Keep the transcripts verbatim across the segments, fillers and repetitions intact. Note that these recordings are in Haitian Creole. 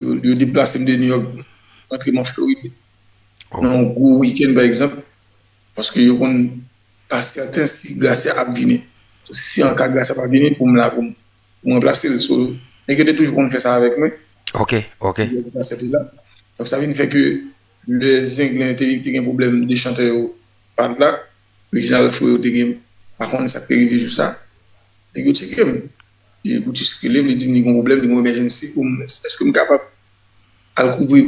yo, yo deplase m de New York, rantre m an Florid, nan yon gwo wikenn, pa egzanp, paske yo konn pa sèten si Gracia ap vini. Si an ka Gracia pa vini, pou m la, pou m, pou m ranplase l. So, nèg yo te toujou konn fè sa avèk mwen. Ok, ok. Yo te la. Donk, sa vin fè ke lè Zenglen te, te gen pwoblèm de chantè yo pa t la, Reginald Freo te gen, pa konnen sa k te rive jou sa, nèg yo tcheke m. E Brutus rele m, li di m li gen yon pwoblèm, li gen yon emergency pou m, èske m kapab al kouvri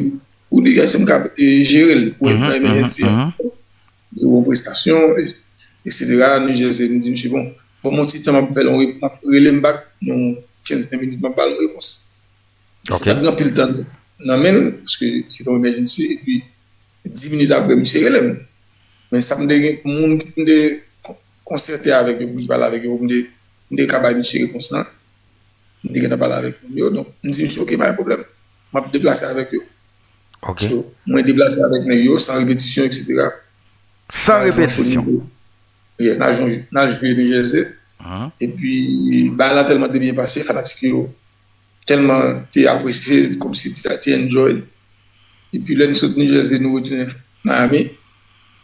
pou li, èske m kapab e, jere l pou nan emergency an. Li gen yon prestasyon, e- etsetera. New Jersey, m di misye, bon, ban m yon ti tan, m ap fè l yon rep-, m ap rele m back, yon kenz ven minit, m ap ba l yon repons. Misye pa t gen anpil tan nan men l, paske se te yon emergency, epi dis minit apre, misye rele m. Men sa m te gen, moun ki m te kon- konsète avèk yo, pou m pale avèk yo, m te, m te ka bay misye repons lan. M te gentan pale avèk moun yo, donk, m di misye, ok, pa gen pwoblèm. M ap deplase avèk yo. Ok. So, mwen deplase avèk nèg yo, san repetisyon, etsetera. San repetisyon. Yeah, n al jwe, n al jwe New Jersey. Epi, bagay la tèlman te byen pase, fanatik yo tèlman te apresye, kòmsi te, te enjoy. Epi lè n sot New Jersey, nou retounen Miami.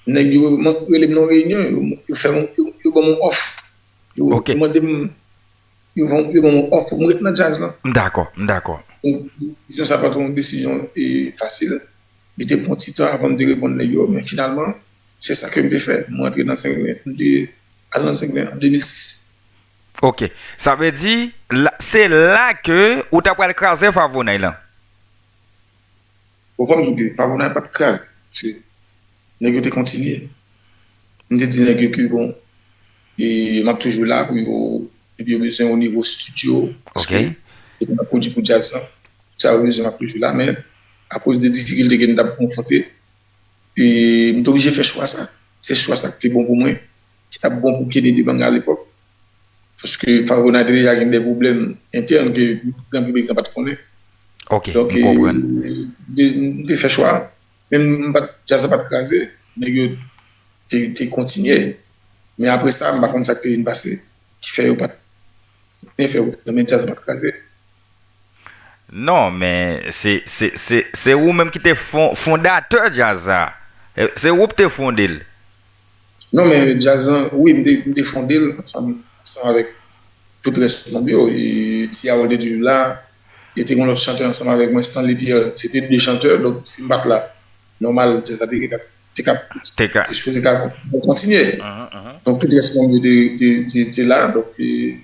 Nèg yo man- rele m nan yon reyinyon, yo, yo fè m, yo, yo ban m yon òf. Yo, yo mande m, yo, ban- yo ban m yon òf pou m ret nan djaz lan. M dakò, m dakò. Donk, desizyon sa pa t yon desizyon e, fasil. Li te pran ti tan avan m te reponn nèg yo, men finalman, se sa ke m te fè. M rantre nan Zenglen, m te al nan Zenglen an de mil sis. Ok. Sa vle di, la- se la ke ou ta pral kraze Favonay lan. Ou konprann ke Favonay pa t kraze. Se, nèg yo te kontinye. M te di nèg yo ke, bon, e m ap toujou la pou yo, epi yo bezwen yon nivo estidyo, paske yo konn ap pwodui pou djaz lan. Sa yo bezwen, m ap toujou la, men akoz de difikilte ke m t ap konfwonte, e m te oblije fè chwa sa. Se chwa sa ki te bon pou mwen, ki t ap bon pou Kenny Dibango alepòk. Paske Favonay te deja gen de pwoblèm entèn ke gran piblik lan pa t konnen. Ok, m konprann. Donk, e, m te, m te fè chwa a. Menm m pa t, djaz la pa t kraze, nèg yo te, te kontinye. Men apre sa, m pa konn sa k te vin pase, ki fè yo pa t, men fè yo, men djaz la pa t kraze. Non, men se, se, se, se ou menm ki te fon- fondatè djaz la. E, se ou ki te fonde l. Non, men djaz lan, wi, m te, m te fonde l ansanm, ansanm avèk tout rès manm yo. E Ti Harold te toujou la. E te gen lòt chantè ansanm avèk mwen, Stanley Pierre. Se te de chantè, donk si m pa t la, nòmal, djaz la te, te ka, te ka, te sipoze ka kontinye. Donk tout rès manm yo te, te, te, te la. Donk, e,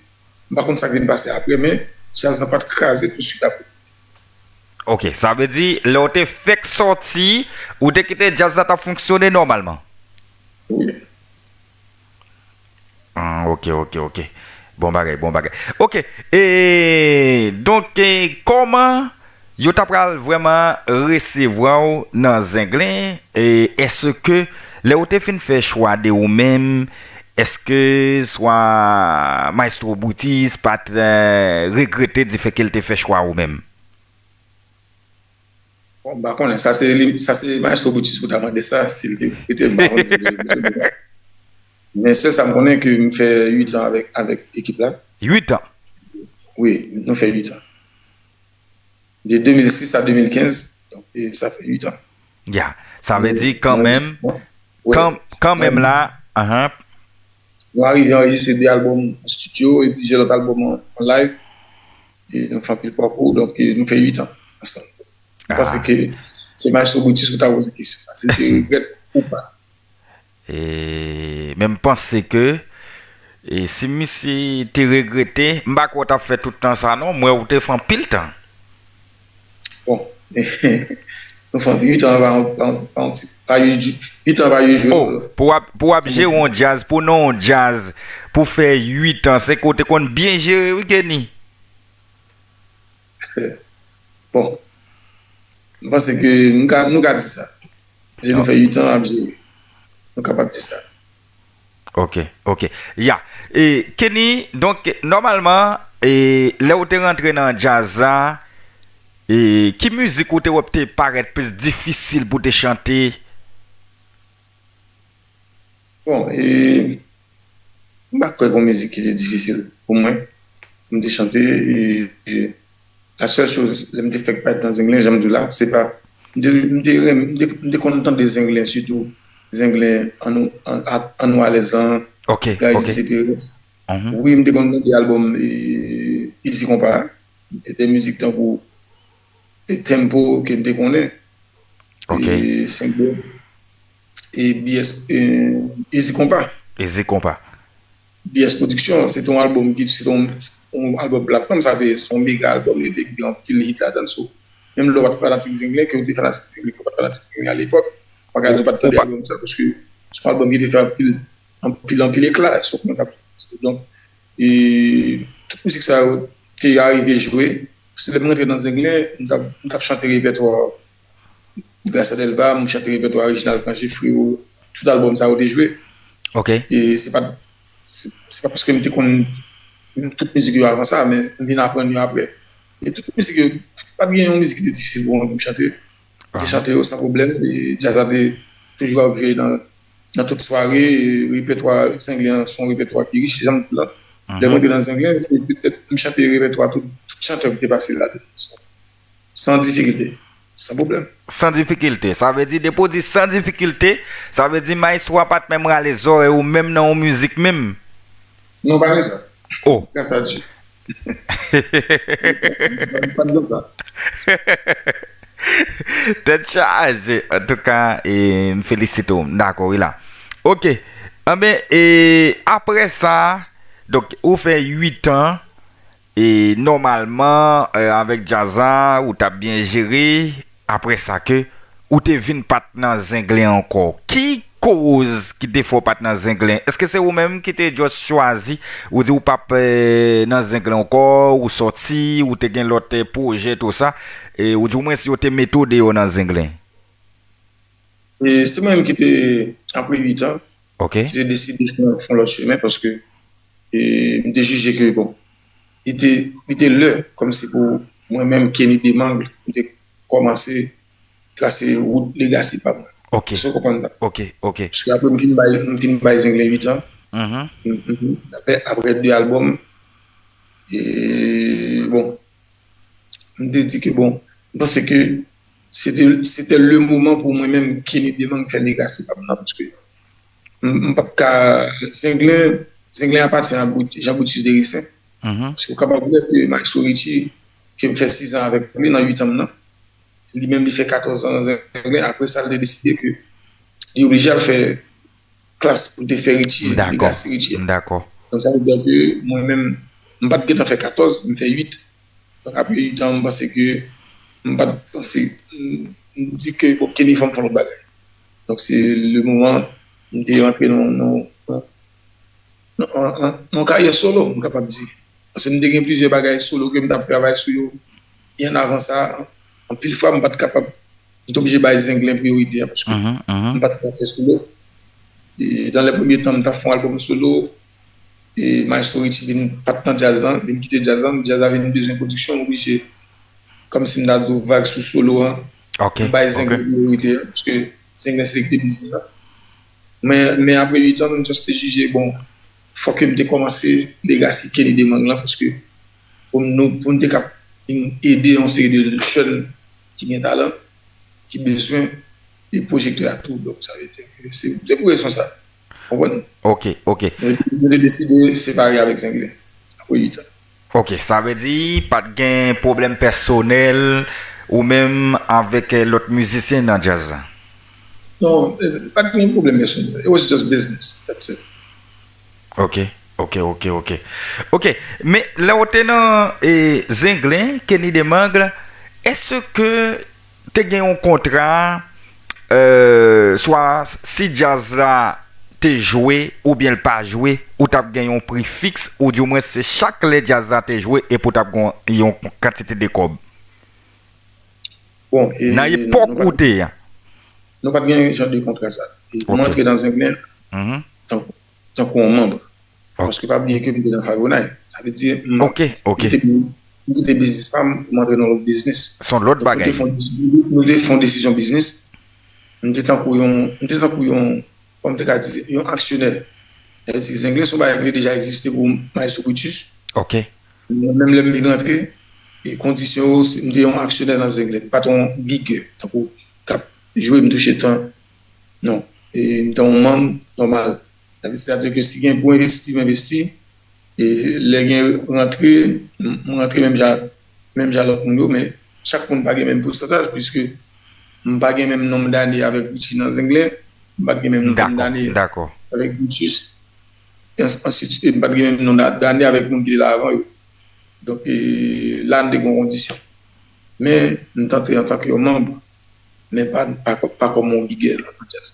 m pa konn sa k vin pase apre, men djaz lan pa t kraze tousuit apre. Ok, sa vle di, lè w te fèk sòti, ou te kite djaz la t ap fonksyone nòmalman? Wi. Ah, ok, ok, ok. Bon bagay, bon bagay. Ok, e, donk, e, kòman yo ta pral vrèman resevwa w nan Zenglen? E èske lè w te fin fè chwa de ou menm, èske swa Maestro Brutus pa t, eh, regrete difè ke l te fè chwa ou menm? Bon, m pa konnen. Sa se li, sa se Maestro Brutus pou ta mande sa, si l te regrete, m pa konn si l te regrete. Men sèl sa m konnen ke m fè uit an avèk, avèk ekip la. Uit an? Wi, nou fè uit an. De de mil sis a de mil kenz, donk, e sa fè uit an. Ya, sa vle di kanmenm, kan- kanmenm la, ahan. Nou arive anrejistre de albòm an estidyo e plizyè lòt albòm an, an live. E nou fè anpil pakou, donk, e nou fè uit an ansanm. M panse ke se Maestro Brutus ou ta poze kesyon sa, si l te regrèt ou pa. E, men m panse ke, e, si misye te regrete, m pa kwè w t ap fè tout tan sa non, m wè w te fè anpil tan. Bon, nou fè uit an pa, pa, pa, pa, pa uit jou, uit an pa uit jou. Oh, pou w ap, pou w ap jere yon djaz, pou non yon djaz, pou fè uit an, se ke w te konn byen jere wi, Kenny. Bon, m panse ke nou ka, nou ka di sa. Paske nou fè uit an ap jere. Nou kapab di sa. Ok, ok. Ya. E, Kenny, donk, nòmalman, e, lè w te rantre nan djaz la, e, ki mizik ou te wè te parèt plis difisil pou te chante? Bon, e, m pa kwè gen yon mizik ki te difisil pou mwen, pou m te chante, e, e, La sèl choz, lè m te fèk parèt nan Zenglen, jan m di w la, se pa, m te, m te, renmen- m te, m te konn tande Zenglen, sitou Zenglen Ann, Ann, Ann Nou Alèz lan, Ok, Gaye ok. Didi Perez. Mhm. Wi, m te konn tande albòm e, Easy Konpa, de mizik tankou e Tempo ke m te konnen, Ok. e Senk Dòm, e B S, e Easy Konpa. Easy Konpa. B S Production, se te yon albòm ki, se te yon, yon albòm platnòm, sa te, se yon mega albòm, li te gen anpil hit ladan, so, menm lè w pa t fanatik Zenglen, ke w te fanatik Zenglen, ke w pa t fanatik Zenglen alepòk, w pa ka di w pa t tande albòm sa, paske se yon albòm ki te fè anpil, anpil, anpil ekla, si w konprann sa. Donk, e, tout mizik sa yo te arive jwe, se lè m rantre nan Zenglen, m t ap, m t ap chante repètwa Gracia Delva, m chante repètwa Reginald Cangé, Freo, tout albòm sa yo te jwe. Ok. E se pa, se, se pa paske m te konn tout mizik yo avan sa, men m vin aprann yo apre. E tout mizik yo, pa t gen yon mizik ki te difisil pou mwen pou m chante. M te chante yo san pwoblèm, e djaz la te toujou ap jwe nan, nan tout sware, e repètwa Zenglen an se yon repètwa ki rich, jan m di w la. Lè mwen te nan Zenglen, se petèt m chante repètwa tout, tout chantè ki te pase la. San difikilte, san pwoblèm. San difikilte. Sa vle di, depi w di san difikilte, sa vle di maestro a pa t menm rale zòrèy ou menm nan yon mizik menm. Non, pa gen sa. Oh. Gras a Dye. Pa t gen sa. Tèt chaje. Antouka, e, m felisite w. M dakò, wi la. Ok. Anben, e, apre sa, donk, ou fè uit an, e, nòmalman, e, avèk djaz la, ou t ap byen jere, apre sa ke ou te vin pa t nan Zenglen ankò. Ki koz ki te fè w pa t nan Zenglen? Èske se ou menm ki te just chwazi, ou di ou p ap, e, nan Zenglen ankò, ou sòti, ou te gen lòt, e, pwojè, tou sa, e, ou di omwen si yo te mete w deyò nan Zenglen? E se mwen menm ki te, apre uit an, Ok. ki te deside fè, fè yon lòt chemen, paske, e, m te jije ke, bon, li te, li te lè, kòmsi pou mwen menm, Kenny Demang, m te kòmanse trase wout legasi pa mwen. Ok. Èske w konprann sa? Ok, ok. Paske apre m fin bay, m fin bay Zenglen uit an, Mhm. m, m fin, apre, apre de albòm, e, bon, m te di ke, bon, m panse ke se te, se te le moman pou mwen menm, Kenny Demang, fè legasi pa m nan, paske m, m p ap ka, Zenglen, Zenglen apatyen a Bru-, Jean Brutus Dericin. Mhm. Paske w kapab wè ke Maestro Richie, ke m fè sis an avèk li nan uit an m nan, li menm li fè katòz an nan Zenglen, apre sa, li te deside ke li oblije al fè klas pou te fè Richie, M dakò. Legacy Richie. M dakò. Donk, sa vle di ke mwen menm, m pa t gentan fè katòz, m fè uit. Donk, apre uit an, m panse ke, m pa t panse, m, m di ke, bon, Kenny, fò m fè yon lòt bagay. Donk, se le moman, m te rantre nan, nan, nan, nan, nan, nan karyè solo, m kapab di. Paske m te gen plizyè bagay solo ke m t ap travay sou yo. Byen avan sa, anpil fwa, m pa t kapab, m te oblije bay Zenglen priyorite a, paske Mhm, mhm. m pa t ka fè solo. E, dans les premiers temps, m t ap fè yon albòm solo. E Maestro Richie vin pa t nan djaz lan, vin kite djaz lan, djaz la vin bezwen pwodiksyon, m oblije, kòmsi m ta di w, vag sou solo an, Ok, m bay ok. Zenglen priyorite a, paske Zenglen se li ki te biznis la. Men, men apre uit an, m just te jije, bon, fòk ke m te kòmanse legasi Kenny Demang lan, paske pou nou, pou n te kab ede yon seri de jèn ki gen talan, ki bezwen de pwojektè a tou. Donk, sa vle di ke se, se pou rezon sa. Konprann? Ok, ok. Nou, nou te deside separe avèk Zenglen. Apre uit an. Ok, sa vle di pa t gen pwoblèm pèsonèl ou menm avèk, eh, lòt mizisyen nan djaz la? Non, eh, pa t gen pwoblèm pèsonèl. It was just business. That's it. Ok, ok, ok, ok. Ok, men lè w te nan, eh, Zenglen, Kenny Demang, èske te gen yon kontra, eh, swa si djaz la te jwe oubyen l pa jwe, ou t ap gen yon pri fiks, ou di omwen se chak lè djaz la te jwe epi w t ap gen yon kantite de kòb? Bon, e, Nan epòk nou pa, ou te an. Nou pa t gen jan de kontra sa. E, mwen Ok. antre nan Zenglen Mhm. tankou, tankou yon manm. Ok. Paske pa bliye ke m te nan Five oh nine. Sa vle di, m, Ok, ok. m kite biz-, m kite biznis pa m, m antre nan lòt biznis. Se yon lòt Donk, nou bagay. te fè yon dis-, nou te fè yon desizyon biznis. M te tankou yon, m te tankou yon, kòman m te ka di, yon aksyonè. Sa vle di, Zenglen se yon bagay ki te deja egziste pou Maestro Brutus. Ok. Mwen menm lè m vin rantre, e kondisyon yo, se, m te yon aksyonè nan Zenglen, m pa t yon gigè, tankou k ap jwe m touche tan, non. E m te yon manm nòmal. Sètadi ke si gen pou envesti, m envesti. E lè gen rantre, m, m rantre menm jan, menm jan lòt moun yo, men chak moun pa gen menm pousantaj, piske m pa gen menm nonb dane avèk Richie nan Zenglen, m pa t gen menm nonb dane avèk Brutus, e ans- answit, e m pa t gen menm nonb da- dane avèk moun ki te la avan yo. Donk, e, la, n te gen yon kondisyon. Men, m t antre antanke yon manm, men pa, pa, pa kòm yon gigè nan djaz.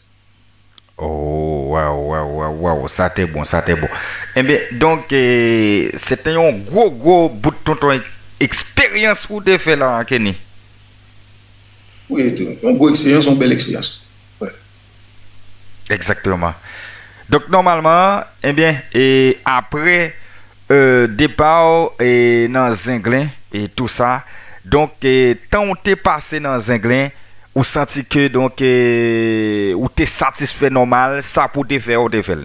Oh, waw, waw, waw, waw, sa te bon, sa te bon. Enben, donk, e, se te yon gwo, gwo bout tonton eksperyans ou te fè la, Kenny. Wi, yon gwo eksperyans, yon bèl eksperyans. Egzakteman. Donk, nòmalman, enben, e, apre e, depa w e, nan Zenglen e tou sa. Donk, e, tan w te pase nan Zenglen, ou santi ke, donk, e, ou te satisfè nòmal, sa pou w te fè, ou te fè l?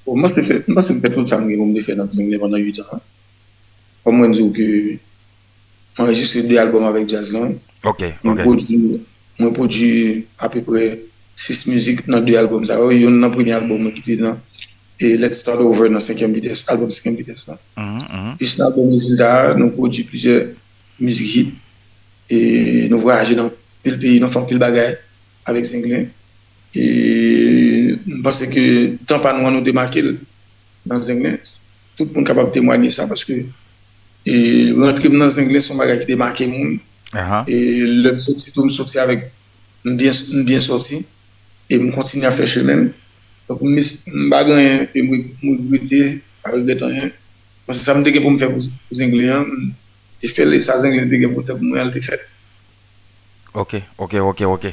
Bon, m panse fè, m panse m fè tout sa m gen pou m te fè nan Zenglen pandan uit an. Kòm mwen di w ke m anrejistre de albòm avèk djaz lan. Mwen pwodui, mwen pwodui apeprè sis mizik nan de albòm sa yo. Youn nan premye albòm mwen ki te nan e Let's Start Over nan senkyèm vitès, albòm senkyèm vitès lan. Plis nan albòm rezilta a, nou pwodui plizyè mizik hit. E nou vwayaje nan anpil peyi, nou fè anpil bagay avèk Zenglen. E m panse ke tan pa nou an, nou te make l nan Zenglen. Tout moun kapab temwanye sa paske e, rantre m nan Zenglen se yon bagay ki te make moun. E lè m soti tou, m soti avèk, m byen, m byen soti. E m kontinye ap fè chemen m. Donk, m, m pa gen anyen ke m, m regrete, pa regrèt anyen. Paske sa m te gen pou m fè pou, pou Zenglen an, m te fè l, e sa Zenglen te gen pou l fè pou mwen an, l te fèt. Ok, ok, ok, ok.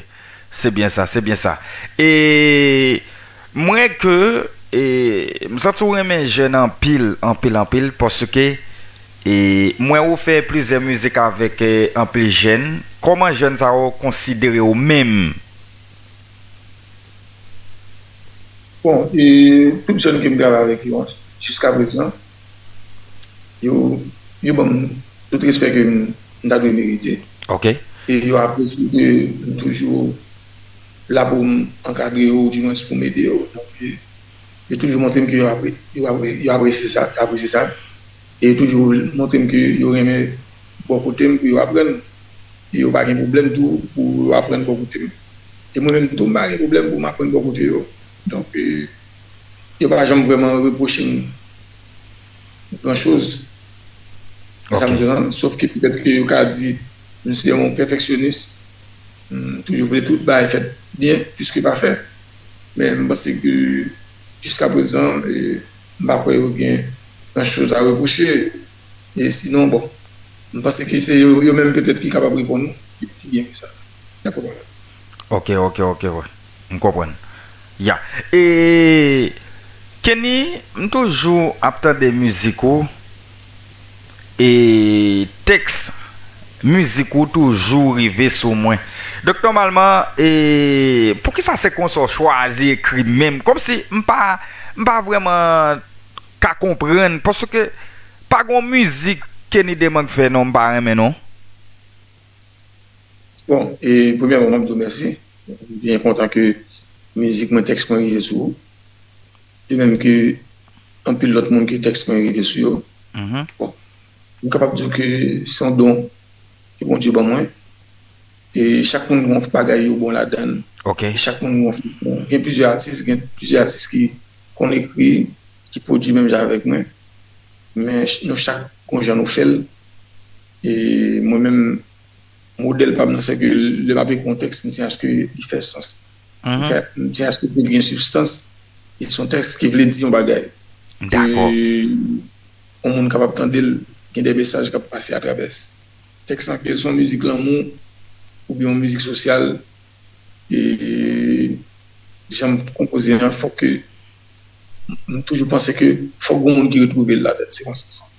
Se byen sa, se byen sa. E m wè ke e, m santi w renmen jèn anpil, anpil, anpil, paske e, m wè ou fè plizyè mizik avèk e, anpil jèn. Kòman jèn sa yo konsidere w menm? Bon, e, tout jèn ke m travay avèk yo an, jiska prezan, yo, yo ban m tout respè ke m, m ta dwe merite. E yo apresye ke m toujou la pou m ankadre yo, oudimwens pou m ede yo. Donk, e, yo toujou montre m ke yo apre, yo apre, yo apresye sa, yo apresye sa. E yo toujou montre m ke yo renmen bò kote m pou yo aprann. E yo pa gen pwoblèm tou pou yo aprann bò kote m. E mwen menm tou, m pa gen pwoblèm pou m aprann bò kote yo. Donk, e, yo pa janm vrèman repwoche m gran choz. Sa m di w lan, sof ke petèt ke yo ka di m se yon pèfèksyonis. M toujou vle tout bagay fèt byen, plis ke pafè. Men m panse ke jiska prezan, e, m pa kwè yo gen gran choz a repwoche. E sinon, bon, m panse ke se yo, yo menm petèt ki kapab reponn ou pi, pi byen ke sa. Dakò. Ok, ok, ok, wi. M konprann. Ya. E, Kenny, m toujou ap tande mizik ou. E tèks mizik ou toujou rive sou mwen. Donk, nòmalman, e, poukisa se konsa w chwazi ekri menm? Kòmsi m pa, m pa vrèman ka konprann, paske pa gon mizik Kenny Demang fè non, m pa renmen non. Bon, e, premyèman, m ap di w mèsi. M byen kontan ke mizik mwen, tèks mwen rive sou ou. De menm ke anpil lòt moun ke tèks mwen rive sou yo. Bon, m kapab di w ke se yon don ke Bondye ban mwen. E chak moun gen yon bagay yo bon ladan l. E chak moun gen yon fason. Gen plizyè atis, gen plizyè atis ki konn ekri, ki pwodui menm jan avèk mwen. Men ch- nou chak gon jan nou fè l. E mwen menm, modèl pa m nan, se ke lè m ap ekri yon tèks, m tyen aske li fè sans. M fè, m tyen aske pou l gen sibstans. E se yon tèks ki vle di yon bagay. Ke yon moun kapab tande l, gen de mesaj k ap pase atravè tèks lan, ke se yon mizik lanmou oubyen yon mizik sosyal. E jan m konpoze an, fòk ke m toujou panse ke fòk gon moun ki retwouve l ladan l, se konsa.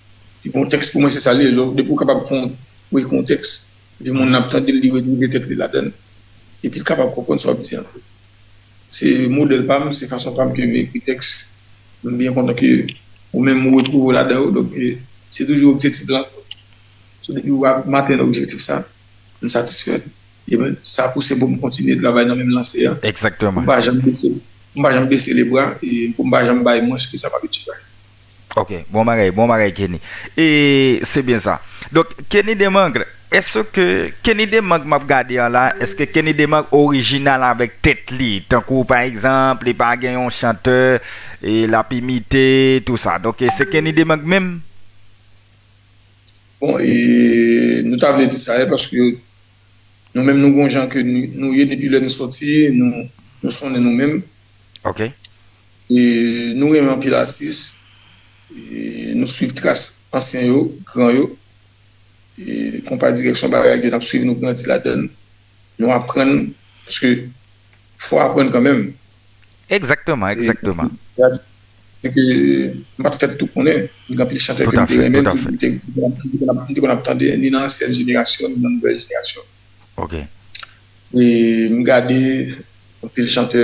Epi yon tèks pou mwen se sa l ye, lè w, depi w kapab fè yon, ou ekri yon tèks, epi moun nan ap tande l, li retwouve tèt li ladan l, epi l kapab konprann sa w ap di an. Se modèl pa m, se fason pa m ke m ekri tèks. M byen kontan ke ou menm ou retwouve w ladan yo, donk, e, se toujou objektif lan. So, depi w ap atenn objektif sa, m satisfè. Ebyen, sa pouse pou m kontinye travay nan menm lanse a. Pou m pa janm bese, pou m pa janm bese lebra, e pou m pa janm bay mwens ke sa m abitye bay. Ok, bon bagay, bon bagay Kenny. E se byen sa. Donk, Kenny Demangles, èske Kenny Demangles m ap gade an la, èske Kenny Demangles orijinal avèk tèt li? Tankou, pa egzanp, li pa gen yon chantè e l ap imite, tou sa. Donk, e se Kenny Demangles menm? Bon, e nou ta vle di sa, e paske nou menm nou gon jan ke nou, nou ye depi lè nou soti, nou, nou sonnen nou menm. Ok. E nou renmen anpil atis, e nou swiv tras ansyen yo, gran yo. E konpa direksyon bagay yo n ap swiv, nou grandi ladan l, nou aprann, paske fò w aprann kanmenm. Egzakteman, egzakteman. Sa di ke m pa t fèt tou konnen, gen anpil chantè ke m te renmen, m te, m te, m te konn ap, m te konn ap tande, ni nan ansyen jenerasyon, ni nan nouvèl jenerasyon. Ok. E m gade anpil chantè,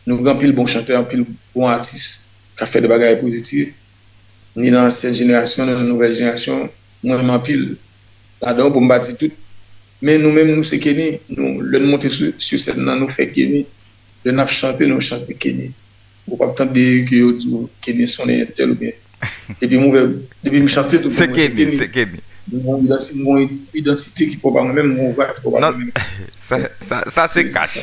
nou gen anpil bon chantè, anpil bon atis k ap fè de bagay pozitif, ni nan ansyen jenerasyon, ni nan nouvèl jenerasyon, mwen renmen anpil ladan yo, pou m pa di tout. Men nou menm, nou se Kenny, nou, lè n monte sou, sou sèn nan, nou fè Kenny. Lè n ap chante, nou chante Kenny. Ou p ap tande ke yo di w Kenny sonnen entèl oubyen. Depi m ouvè, depi m chante tou, pou mwen, se Kenny. Se Kenny. M gon idantite ki pwòp a mwen menm, m gon vibe ki pwòp a mwen menm. Sa, sa, sa se kach.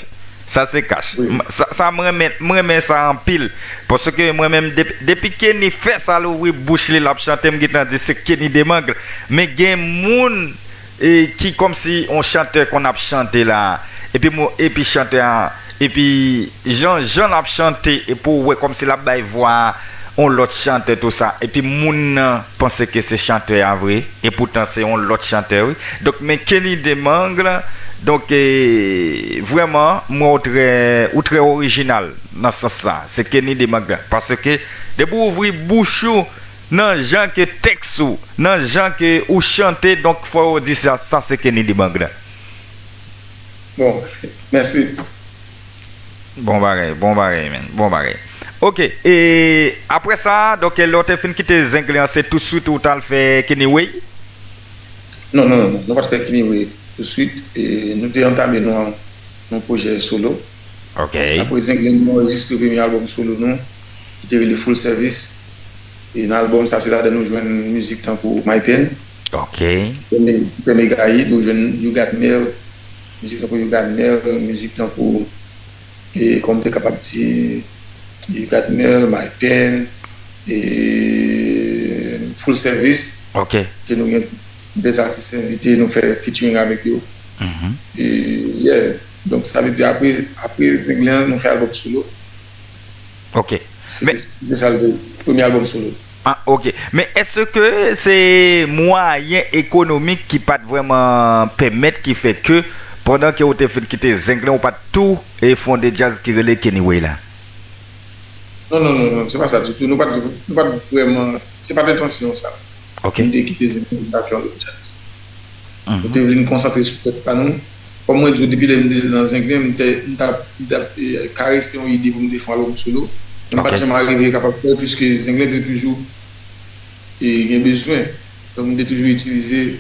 Sa se kach. Sa, sa m renmen, m renmen sa anpil. Paske mwen menm, depi, depi Kenny fè sa, l ouvri bouch li, l ap chante, m gentan di se Kenny Demangles. Men gen moun e ki kòmsi yon chantè konn ap chante la, epi mo, epi chantè a, epi jan, jan l ap chante, epi w wè kòmsi l ap bay vwa a yon lòt chantè, tou sa, epi moun nan panse ke se chantè a vre, epoutan se yon lòt chantè, wi. Donk, men Kenny Demangles, donk, e, vrèman, m wè w trè, ou trè orijinal nan sans sa. Se Kenny Demangles. Paske, depi w ouvri bouch ou, nan jan ke tèks ou, nan jan ke ou chante, donk fò yo di sa, sa se Kenny Demangles. Bon, mèsi. Bon bagay, bon bagay, man, bon bagay. Ok, e apre sa, donk lè w te fin kite Zenglen an, se toutswit ou t al fè Kenny Way? Non, non, non, non, nou pa t fè Kenny Way toutswit, e nou te antame nou yon pwojè solo. Ok. Apre Zenglen, nou anrejistre premye albòm solo nou, ki te rele Full Service. E nan albòm sa, se ladan nou jwenn mizik tankou My Pain, Ok. ki fè me-, ki fè mega hit, nou jwenn You Got Mail, mizik tankou You Got Mail, mizik tankou, e kòman m te kapab di, You Got Mail, My Pain, e Full Service, Ok. ke nou gen de atis envite, nou fè featuring avèk yo. Mhm. E, yeah. Donk, sa vle di, apre, apre Zenglen an, nou fè albòm solo. Ok. Se Men te, se te sa l te, premye albòm solo. Ah, ok. Men èske se mwayen ekonomik ki pa t vrèman pèmèt, ki fè ke pandan ke ou te fin kite Zenglen, ou pa t tou e fonde djaz ki rele Kenny Way la? Non, non, non, non, se pa sa ditou. Nou pa t, nou pa t vrèman, se pa t entansyon sa. Ok. Nou te kite Zenglen pou n ta fè yon lòt djaz. Nou te vle n konsantre sou tèt pa nou. Kòm mwen di w, depi lè m te nan Zenglen, m te, m t ap, m t ap, e, karese yon ide pou m te fè yon albòm solo. Men m pa t janm arive kapab fè l, piske Zenglen te toujou, e, gen bezwen. Donk, m te toujou itilize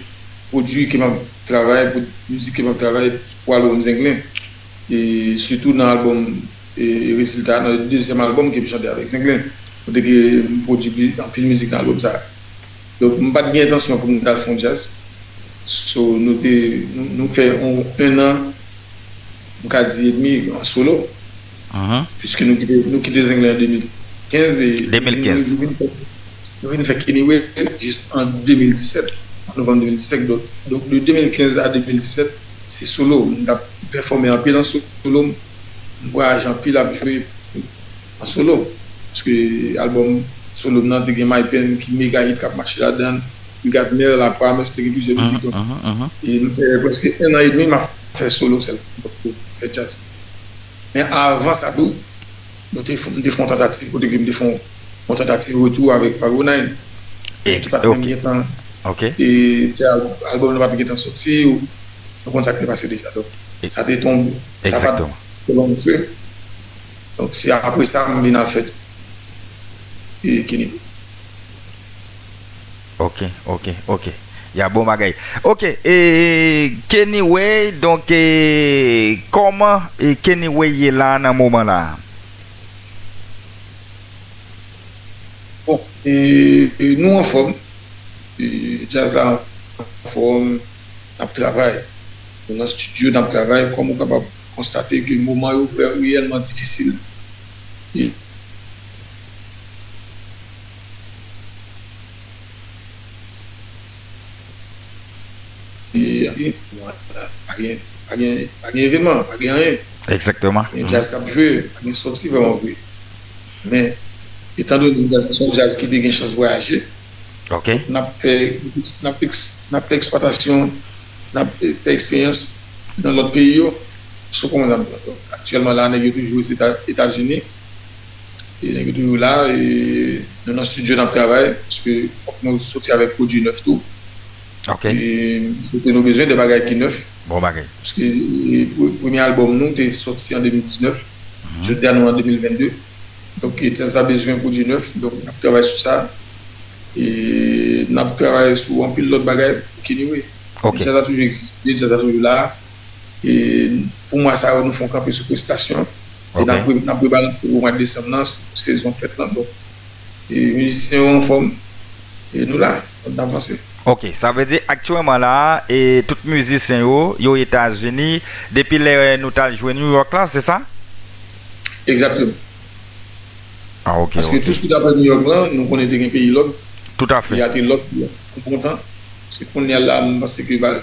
pwodui ke m ap travay, pou mizik ke m ap travay pou albòm Zenglen. E sitou nan albòm, e, Rezilta, nan dezyèm albòm ke m chante avèk Zenglen. Kote ke m pwodui anpil mizik nan albòm sa. Donk, m pa t gen entansyon pou m t al fè yon djaz. So, nou te, nou, nou fè yon, enn an, m ka di, edmi an solo. Piske nou kite, nou kite Zenglen an de mil kenz e nou vin, nou vin fè, nou vin fè Kenny Way jis an de mil disèt, an novanm de mil disèt. Donk, donk, de de mil kenz a de mil disèt, se solo. M t ap pèfòme anpil an solo, m vwayaje anpil ap jwe an solo. Paske albòm solo m nan te gen My Pen ki mega hit k ap mache ladan l, You Got Mail, I Promise, te gen plizyè mizik tou. E m fè prèske enn an edmi m ap fè solo sèlman, m poko fè djaz. Men avan sa tou, nou te, m te fè yon tantativ kote ke m te fè yon, yon tantativ retou avèk Mago Nine. Ki pa t menm gentan, e, albòm nan pa t gentan soti, ou, nou konn sa k te pase deja. Donk, sa te tonbe, sa pa t twò lonfe. Donk, se apre sa m vin al fè, e, Kenny. Ok, ok, ok. Ya, bon bagay. Ok, e, Kenny Way, donk, e, kòman, e, Kenny Way ye la nan moman la? Bon, e, e, nou anfòm. E, djaz la anfòm. N ap travay. Nou nan estidyo, n ap travay. Kòm ou kapab konstate ke moman yo reyèlman difisil. E, e, pa gen, pa gen, pa gen evènman, pa gen anyen. Egzakteman. Pa gen djaz k ap jwe, pa gen sòti vrèman vre. Men, etandone djaz la se yon djaz ki te gen chans vwayaje, Ok. n ap fè, n ap eks-, n ap fè eksplwatasyon, n ap fè eksperyans nan lòt peyi yo. Sou kòman n ap, aktyèlman la, nèg yo toujou Eta-, Etazini. E nèg yo toujou la, e nou nan estidyo, n ap travay, paske fòk nou soti avèk pwodui nèf tou. Ok. E se ke nou bezwen de bagay ki nèf. Bon bagay. Paske, e, pre-, premye albòm nou te sòti an de mil diznèf. Mhm. Jodi a nou an de mil vennde. Donk, e, djaz la bezwen pwodui nèf. Donk, n ap travay sou sa. E n ap travay sou anpil lòt bagay pou Kenny Way. Ok. Djaz la toujou egziste, djaz la toujou la. E pou mwa sa yo, nou fè yon kanpe sou prestasyon. E n ap Ok. re-, n ap rebalanse pou mwa desanm nan, sou sezon fèt lan. Donk, e mizisyen yo anfòm. E nou la, n ap avanse. Ok, sa vle di aktyèlman la, e tout mizisyen yo, yo Etazini, depi lè nou t al jwe New York la, se sa? Egzakteman. Ah, ok, Paske ok. Touswit apre New York lan, nou konnen te gen peyi lòk. Toutafè. Peyi a te lòk pou yon bon tan. Se kounye a la, m panse ke ba,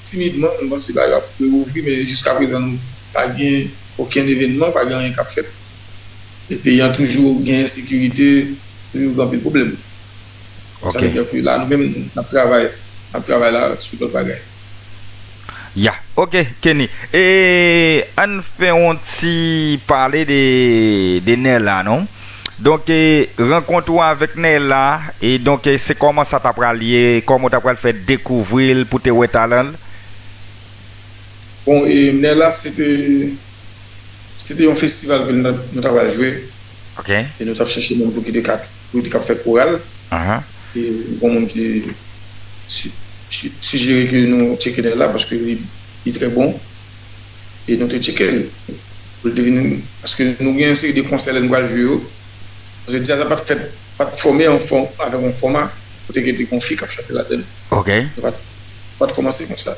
timidman, m panse bagay yo ap reouvri, men jiskaprezan nou pa gen okenn evènman, pa gen anyen k ap fèt. E peyi a toujou gen ensekirite, toujou gen anpil pwoblèm. Sa Ok. vle di ke la, nou menm, n ap travay, n ap travay la sou lòt bagay. Ya, ok, Kenny. E ann fè yon ti pale de, de Nella, non? Donk, e, rankont ou avèk Nella, e donk, e, se kòman sa ta pral ye, kòman w ta pral fè dekouvri l pou te wè talan l? Bon, e Nella, se te, se te yon festival ke nou ta, nou ta pral jwe. Ok. E nou t ap chèche moun pou ki te ka, pou ki te ka fè koral. Ahan. E yon moun ki si-, si-, sijere ke nou tcheke Nella paske li, li trè bon. E nou te tcheke l. Pou l te vin, paske nou gen yon seri de konsè lè nou pral jwe yo. Paske djaz la pa t fèt, pa t fòme an fò-, avèk yon fòma kote ke te gen yon fi k ap chante ladan l. Ok. Nou pa t, pa t kòmanse konsa.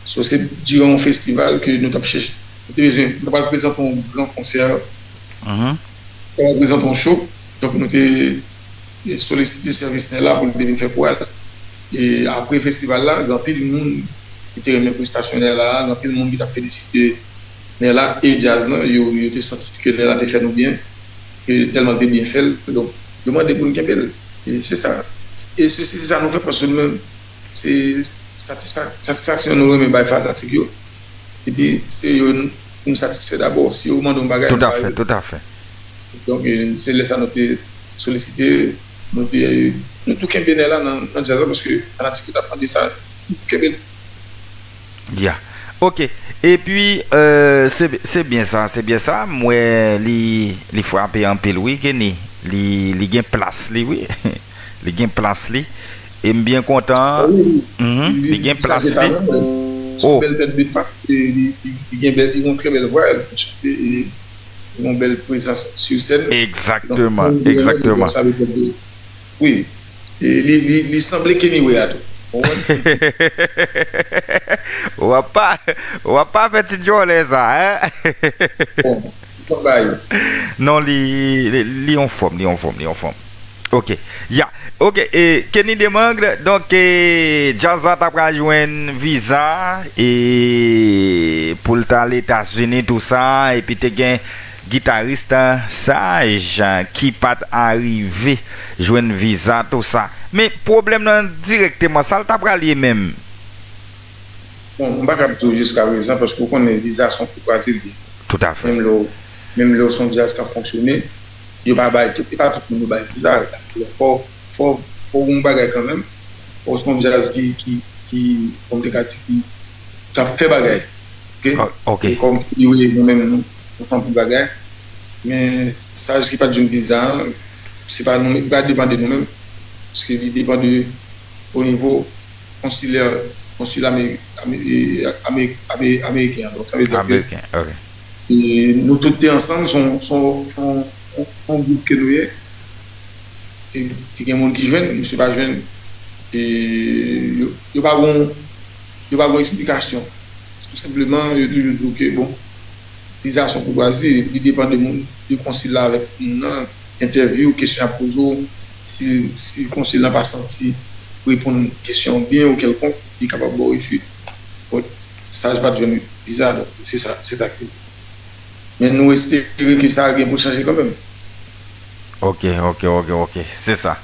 So, se diran yon festival ke nou t ap chèche, nou te bezwen, nou t ap al prezante yon gran konsè, Mhm. nou t ap al prezante yon show. Donk, nou te solisite sèvis Nella pou l te vin fè koral. E apre festival la, gen anpil moun ki te renmen prestasyon Nella a, gen anpil moun ki t ap felisite Nella e djaz lan, yo, yo te santi ke Nella te fè nou byen, ke tèlman l te byen fè l. Donk, yo mande pou n kenbe l. E se sa. E se, se sa nou fè, paske nou menm, se satisfa-, satisfaksyon nou renmen bay fanatik yo. Epi, se yo n-, pou n satisfè dabò. Si yo mande yon bagay, nou ba yo. Toutafè, toutafè. Donk, e, se lè sa nou te solisite, nou te, nou tou kenbe Nella nan, nan djaz la, paske fanatik yo t ap mande sa, nou tou kenbe l. Ya. Ok. Epi, euh, se, se byen sa, se byen sa. M wè li, li frape anpil, wi, Kenny. Li, li gen plas li, wi. Li gen plas li. E m byen kontan. Ah, wi, wi. Mhm, li, li gen plas li. Li chaje talan, se yon bèl tèt de fak, e li, li, li gen bèl, li gen yon trè bèl vwa, li konn chante, e li gen yon bèl prezans sou sèn. Egzakteman, egzakteman. Donk, moun ki renmen li konsa, li konn Wi. E li, li, li sanble Kenny Way a tou. Ou konprann? W ap pa, w ap pa fè ti djòlè sa, hein? Bon, bon bagay. Non, li, li, li anfòm, li anfòm, li anfòm. Ok. Ya. Ok, e Kenny Demangles, donk, e, djaz la ta pral jwenn viza, e, pou l t al Etazini, tou sa, epi te gen gitaris Saj ki pa t arive jwenn viza, tou sa. Men pwoblèm nan dirèkteman, sa l ta pral ye menm? Bon, m pa kab di w jiskaprezan, paske w konnen viza se yon kou kwaze l ye. Toutafè. Menm lè w, menm lè w se yon djaz k ap fonksyone, yo pa bay tout, e pa tout moun yo bay viza. Fò, fò, fò w gen yon bagay kanmenm. Fò w se yon djaz ki, ki, ki, kòm te ka di, ki, k ap fè bagay. Ok? O-, ok. E kòm ki wi, nou menm, nou, nou fè anpil bagay. Men Saj ki pa t jwenn viza a, se pa nou, li pa depann de nou menm. Paske li depann de o nivo konsilè, konsil Ameri- Ameri- Ameri- Ameri- ameriken an. Donk, sa vle di ke Ameriken, ok. e, nou tout te ansanm, se yon- se yon- se yon- se yon gwoup ke nou ye. E, e gen moun ki jwenn, misye pa jwenn. E, yo, yo pa gon, yo pa gon eksplikasyon. Tou senpleman, yo toujou di w ke, bon, viza se yon koutwazi, li depann de moun, de konsil la avèk moun nan, entèvyou, kesyon y ap poze w, si, si konsil lan pa santi reponn kesyon w byen ou kèlkonk, li kapab ba w refi. Bon, Saj pa t jwenn viza, donk se sa, se sa ki. Men nou espere ke sa gen pou chanje kanmenm. Ok, ok, ok, ok. Se sa.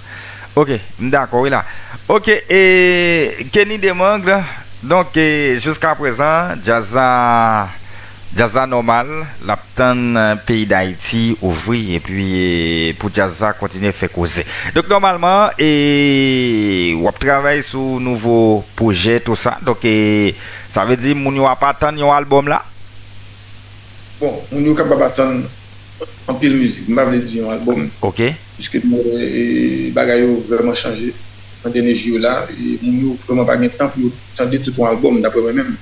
Ok, m dakò, wi la. Ok, e Kenny Demangles, donk, e, jiska prezan, djaz la, djaz la nòmal, l ap tann, e, peyi Dayiti ouvri, epi, e, pou djaz la kontinye fè koze. Donk, nòmalman, e, w ap travay sou nouvo pwojè, tou sa. Donk, e, sa vle di, moun yo ap atann yon albòm la? Bon, moun yo kapab atann anpil mizik. M pa vle di yon albòm, Ok. Piske m wè, e, bagay yo vrèman chanje nan dènye jou yo la. E moun yo vrèman pa gen tan pou yo tande tout yon albòm, daprè mwen menm.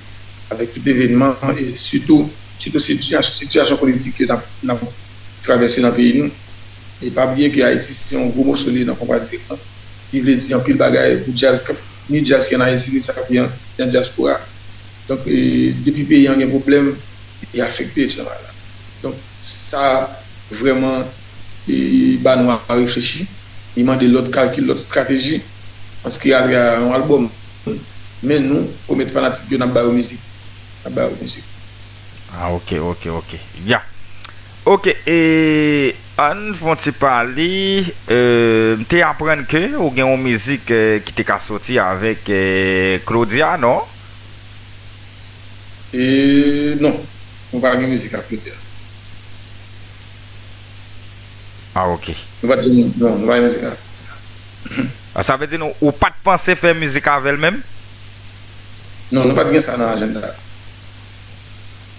Avèk tout evènman, e sitou, sitou sitiyasyon, sitiyasyon politik ke n ap, n ap travèse nan peyi nou. E pa bliye ke Ayiti se yon gwo moso li ye nan konpa dirèk lan. Li vle di anpil bagay pou djaz, ni djaz ki ann Ayiti, ni sa ki an, ki an dyaspora. Donk, e, depi peyi an gen pwoblèm, li afekte, etsetera. Donk, sa vrèman, e, ba nou a reflechi. Li mande lòt kalkil, lòt estrateji. Paske apre a yon albòm, men nou, pwomèt fanatik yo, n ap ba yo mizik. N ap ba yo mizik. Ah, ok, ok, ok. Ya. Ok, e ann fè yon ti pale, e, m te aprann ke ou gen yon mizik, e, ki te ka soti avèk, e, Claudia, non? E non, nou pa gen mizik ak Claudia. Ah, ok. Nou pa t gen, non, nou pa gen mizik ak Claudia. Ah, sa vle di nou, ou pa t panse fè mizik avè l menm? Non, nou pa t gen sa nan ajanda.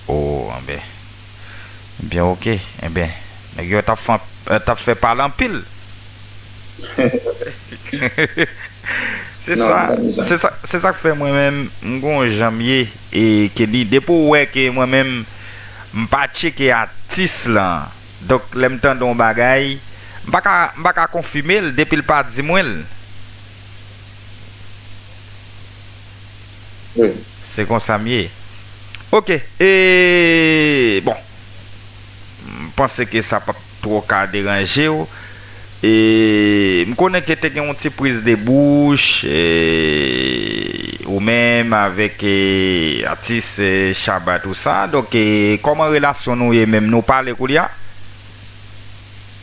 Oh, enben. Enben, ok. Enben, nèg yo t ap fè, t ap fè pale anpil. Se Non, sa, nou pa t gen sa. Se sa, se sa k fè mwen menm, m gon jan m ye, e Kenny, depi w wè ke mwen menm, m pa tcheke atis lan. Donk, lè m tande yon bagay, m pa ka, m pa ka konfime l depi l pa di mwen l. Wi. Se konsa m ye. Ok, e, bon, m panse ke sa p ap twò ka deranje w. E m konnen ke te gen yon ti priz de bouch, e, ou menm avèk, e, atis, e, Shabba, tou sa. Donk, e, kòman relasyon nou ye menm? Nou pale koulye a?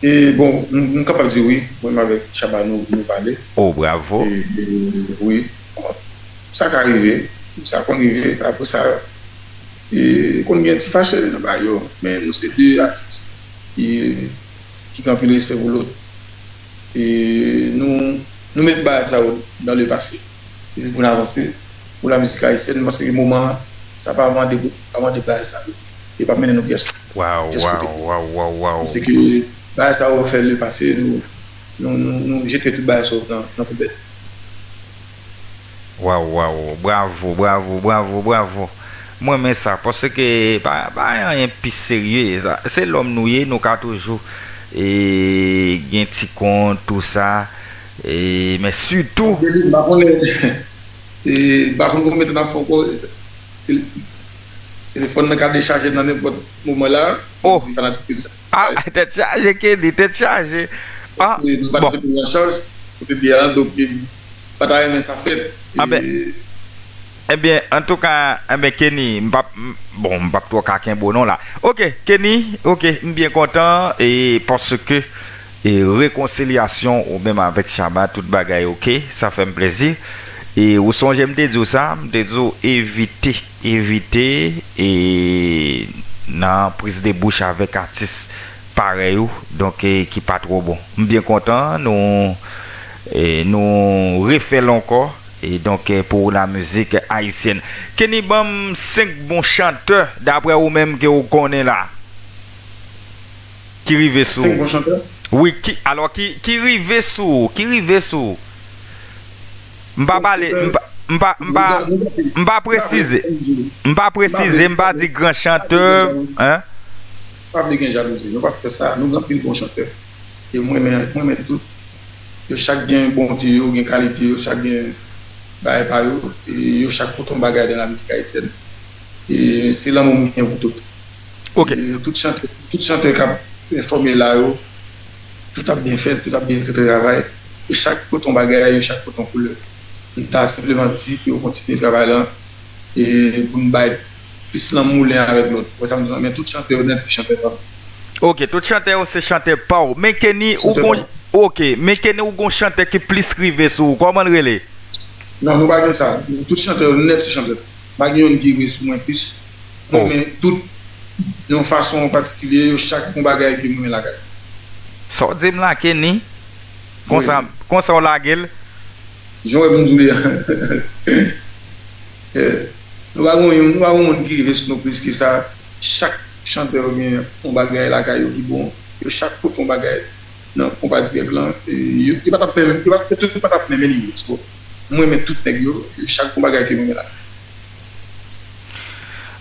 E bon, m, m kapab di wi, mwen menm avèk Shabba nou, nou pale. Oh, bravo. E, e, wi. Bon, sa ka rive, sa konn rive. Apre sa, e, konn gen ti fache nan bagay yo. Men nou se de atis ki, ki gen anpil respè pou lòt. E nou, nou met bagay sa yo dans le passé. Epi pou n avanse, pou la mizik ayisyèn, m panse ke moman an, sa pa mande, pa mande bagay sa yo. E pa mennen nou pyès, Waw, pyès kote. Waw, waw, waw, waw. Paske bagay sa yo fè le pase, nou, nou, nou, nou jete tout bagay sa yo nan, nan poubèl. Waw, waw, bravo, bravo, bravo, bravo. Mwen renmen sa, paske pa, pa anyen pi serye, sa. Se lòm nou ye, nou ka toujou, e, gen ti kont, tou sa, e, men sitou, Delit, m pa konnen, e, m pa konn konbyen tan n ap fè ankò, tel-, telefòn nan ka dechaje nan nenpòt moman la. Oh. Di fanatik yo sa. Ah, tèt chaje, Kenny, tèt chaje. Ah, E nou pa bon. Te pran chaj, kote biyè a, donk, e, pa ta renmen sa fèt. Ah, ben, E, Ebyen, antouka, ebyen, Kenny, m p ap, m, bon, m p ap twò ka kenbe w non la. Ok, Kenny, ok, m byen kontan, e, paske, e, rekonsilyasyon ou menm avèk Shabba, tout bagay ok, sa fè m plezi. E ou sonje m te di w sa, m te di w evite, evite, e, nan priz de bouch avèk atis parèy ou, donk, e, ki pa twò bon. M byen kontan, nou, e, nou refè l ankò, e, donk, e, pou la mizik ayisyèn. Kenny, ban m senk bon chantè, daprè ou menm, ke ou konnen la, ki rive sou Senk ou. Bon chantè? Wi, ki, alò, ki, ki rive sou ou, ki rive sou ou. M pa pale, m pa, M pa, m pa, m pa presize. M pa presize, m pa di gran chantè, hein? Pa vle gen jalouzi, nou pa fè sa. Nou gen anpil bon chantè. E mwen renmen, mwen renmen tout. Yo chak gen bonte yo, gen kalite yo, chak gen bagay pa yo. E yo chak pote yon bagay nan la mizik ayisyèn. E se lanmou m gen pou tout. Ok. E tout chantè, tout chantè k ap pèfòme la yo, tout ap byen fèt, tout ap byen fè travay. Yo chak pote yon bagay, yo chak pote yon koulè. M ta senpleman di pou yo kontinye travay la, e pou n bay plis lanmou len avèk lòt. Wè sa m di w, men tout chantè yo nèt se chantè pa m. Ok, tout chantè yo se chantè pa w. Men Kenny, ou gon, ok, men Kenny, ou gon chantè ki plis rive sou ou. Kòman l rele? Non, nou pa gen sa. Tout chantè yo nèt se chantè pa m. Pa gen youn ki rive sou mwen plis. Mwen renmen tout yon fason patikilye, yo chak gon bagay ke mwen renmen lakay. Sa w di m la, Kenny? Konsa, konsa w lage l? Jan w wè m di w li a. Eh, nou pa gon youn, nou pa gon moun ki rive sou nou plis ke sa. Chak chantè yo gen yon bagay lakay yo ki bon. Yo chak pote yon bagay nan konpa dirèk lan. E yo, yo pa t ap menm, yo pa, yo tout pa t ap menm anyway. So, mwen renmen tout nèg yo, yo chak gon bagay ke mwen renmen lakay.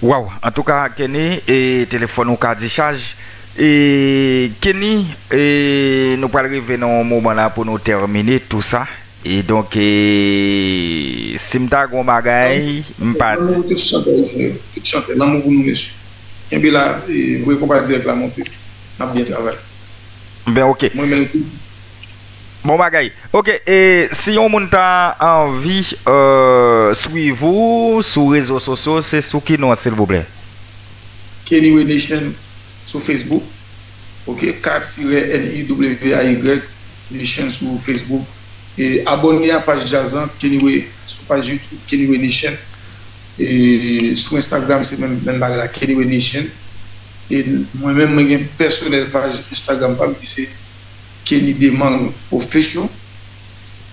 Waw, antouka, Kenny, e telefòn ou ka dichaj. E Kenny, e nou pral rive nan yon moman la pou nou tèmine tou sa. E donk, e, si m ta gon bagay, m pa di. Lanmou pou tout chantè ayisyen yo, tout chantè, lanmou pou nou mesye. Kenbe la, e, voye konpa dirèk la monte. N ap byen travay. Ben, ok. Mwen menm tou. Bon bagay. Ok, e si yon moun ta anvi, euh, swiv ou sou rezo sosyo, se sou ki non, silvouplè? Kenny Way Nation sou Facebook. Ok, K tirè N I W A Y Nation sou Facebook. E abòne a paj djaz lan, Kenny Way, sou paj YouTube, Kenny Way Nation. E sou Instagram, se menm, menm bagay la, Kenny Way Nation. E mwen menm, mwen gen pèsonèl paj Instagram pa m ki se Kenny Demang Official.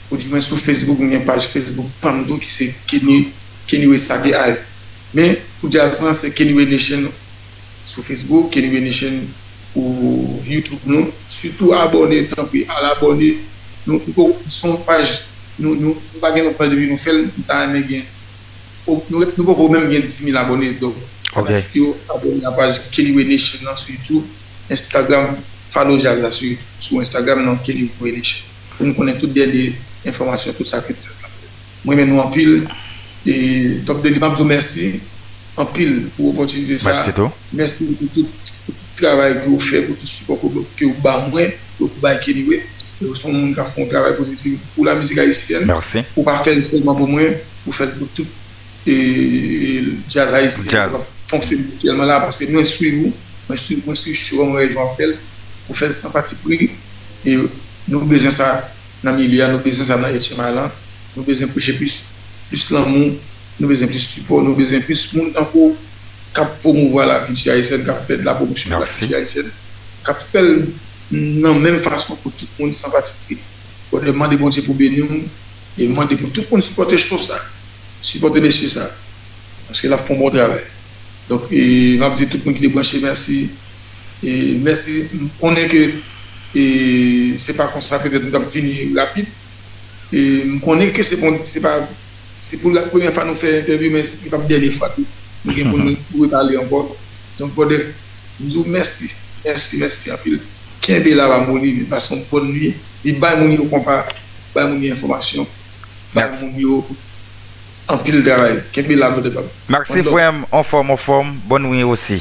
Ou di mwen sou Facebook, mwen gen paj Facebook pa m tou ki se Kenny, Kenny Way Sade Art. Men, pou djaz lan, se Kenny Way Nation sou Facebook, Kenny Way Nation pou YouTube nou. Sitou abòne, tanpri, al abòne. Nou, nou, se yon paj, nou, nou, nou pa gen lontan depi nou fè l, nou ta renmen gen, o, nou, nou poko menm gen dis mil abòne, donk, fanatik yo abòne a paj Kenny Way Nation nan sou YouTube, Instagram, follow djaz la sou YouTube, sou Instagram nan Kenny Way Nation. Pou nou konnen tout dènye enfòmasyon, tout sa ki fèt la. Mwen renmen nou anpil. E Top Deli, m ap di w mèsi anpil pou opòtinite sa. Mèsi tou. Mèsi pou tout, tout travay ke w fè, pou tout sipò ke w, ke w ba mwen, ke w bay Kenny Way. E w se yon moun k ap fè yon travay pozitif pou la mizik ayisyèn. Mèsi. Ou pa fè l sèlman pou mwen, ou fè l pou tout, e, djaz ayisyen k ap fonksyone aktyèlman la, paske mwen swiv ou, mwen swiv, mwen swiv show an, mwen wè jan w ap fè l, ou fè l san patipri. E nou bezwen sa nan milye a, nou bezwen sa nan H M I lan. Nou bezwen preche plis, plis lanmou, nou bezwen plis sipò, nou bezwen plis moun tankou w k ap pwomouvwa lakilti ayisyèn, k ap fè de la pwomosyon pou lakilti ayisyèn, k ap fè l nan menm fason pou tout moun san patipri. Brother, mande Bondye pou beni w e mande pou tout moun sipòte show sa, sipòte mesye sa, paske l ap fè yon bon travay. Donk, e, m ap di tout moun ki te branche, mèsi. E, mèsi. M konnen ke, e, se pa konsa, petèt nou t ap vini rapid. E, m konnen ke se bon, se pa, se pou la premyè fwa nou fè entèvyou, men se p ap dènye fwa tou. Nou gen pou nou repale ankò. Donk, brother, m di w mèsi, mèsi, mèsi anpil. Kenbe la, pa moli, pase yon bòn nwi. E bay moun yo konpa, bay moun yo enfòmasyon, bay moun yo anpil travay. Kenbe la, brother pa m. Mèsi, frè m. Anfòm, anfòm. Bòn nwi osi.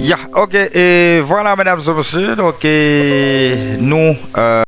Ya, ok. E vwala, medam e mesye. Donk, e, nou, euh,